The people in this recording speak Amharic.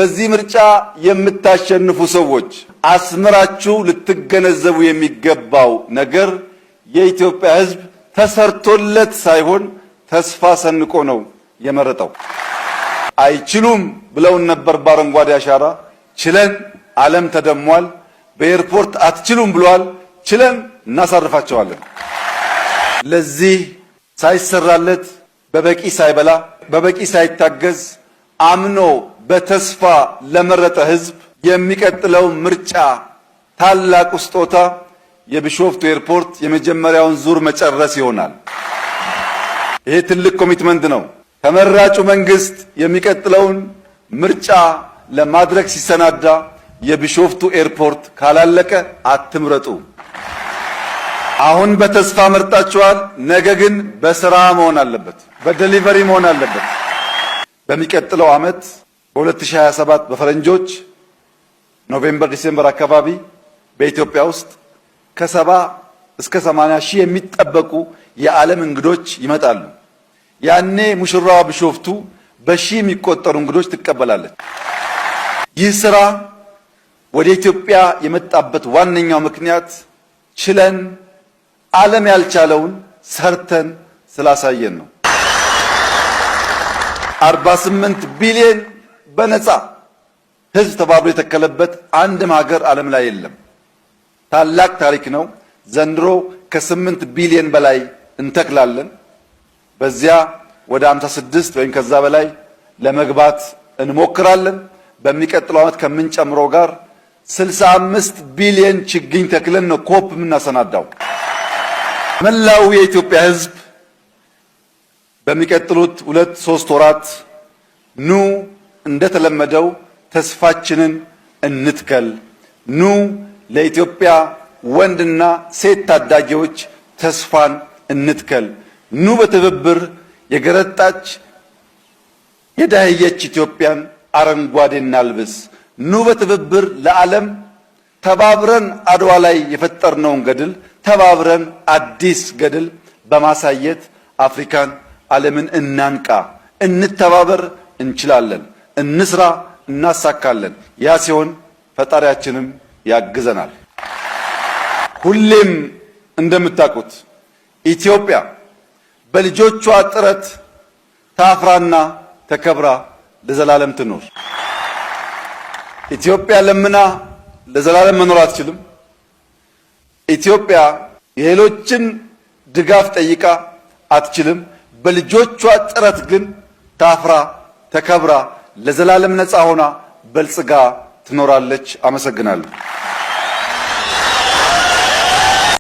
በዚህ ምርጫ የምታሸንፉ ሰዎች አስምራችሁ ልትገነዘቡ የሚገባው ነገር የኢትዮጵያ ሕዝብ ተሰርቶለት ሳይሆን ተስፋ ሰንቆ ነው የመረጠው። አይችሉም ብለውን ነበር። በአረንጓዴ አሻራ ችለን ዓለም ተደሟል። በኤርፖርት አትችሉም ብለዋል። ችለን እናሳርፋቸዋለን። ለዚህ ሳይሰራለት፣ በበቂ ሳይበላ፣ በበቂ ሳይታገዝ አምኖ በተስፋ ለመረጠ ሕዝብ የሚቀጥለው ምርጫ ታላቁ ስጦታ የቢሾፍቱ ኤርፖርት የመጀመሪያውን ዙር መጨረስ ይሆናል። ይሄ ትልቅ commitment ነው። ተመራጩ መንግስት የሚቀጥለውን ምርጫ ለማድረግ ሲሰናዳ የቢሾፍቱ ኤርፖርት ካላለቀ አትምረጡ። አሁን በተስፋ መርጣችኋል። ነገ ግን በስራ መሆን አለበት፣ በ delivery መሆን አለበት። በሚቀጥለው ዓመት በ2027 በፈረንጆች November December አካባቢ በኢትዮጵያ ውስጥ ከ70 እስከ 80 ሺህ የሚጠበቁ የዓለም እንግዶች ይመጣሉ። ያኔ ሙሽራዋ ቢሾፍቱ በሺህ የሚቆጠሩ እንግዶች ትቀበላለች። ይህ ስራ ወደ ኢትዮጵያ የመጣበት ዋነኛው ምክንያት ችለን ዓለም ያልቻለውን ሰርተን ስላሳየን ነው። 48 ቢሊዮን በነፃ ህዝብ ተባብሮ የተከለበት አንድም ሀገር ዓለም ላይ የለም። ታላቅ ታሪክ ነው። ዘንድሮ ከ8 ቢሊዮን በላይ እንተክላለን። በዚያ ወደ 56 ወይም ከዛ በላይ ለመግባት እንሞክራለን። በሚቀጥለው ዓመት ከምንጨምረው ጋር 65 ቢሊዮን ችግኝ ተክለን ነው COP የምናሰናዳው። መላው የኢትዮጵያ ሕዝብ በሚቀጥሉት 2-3 ወራት ኑ እንደተለመደው ተስፋችንን እንትከል። ኑ ለኢትዮጵያ ወንድና ሴት ታዳጊዎች ተስፋን እንትከል። ኑ በትብብር የገረጣች የደኸየች ኢትዮጵያን አረንጓዴ እናልብስ። ኑ በትብብር ለዓለም ተባብረን አድዋ ላይ የፈጠርነውን ገድል ተባብረን አዲስ ገድል በማሳየት አፍሪካን፣ ዓለምን እናንቃ። እንተባበር፣ እንችላለን። እንስራ፣ እናሳካለን። ያ ሲሆን ፈጣሪያችንም ያግዘናል። ሁሌም እንደምታውቁት ኢትዮጵያ በልጆቿ ጥረት ታፍራና ተከብራ ለዘላለም ትኖር። ኢትዮጵያ ለምና ለዘላለም መኖር አትችልም። ኢትዮጵያ የሌሎችን ድጋፍ ጠይቃ አትችልም። በልጆቿ ጥረት ግን ታፍራ፣ ተከብራ፣ ለዘላለም ነፃ ሆና በልጽጋ ትኖራለች። አመሰግናለሁ።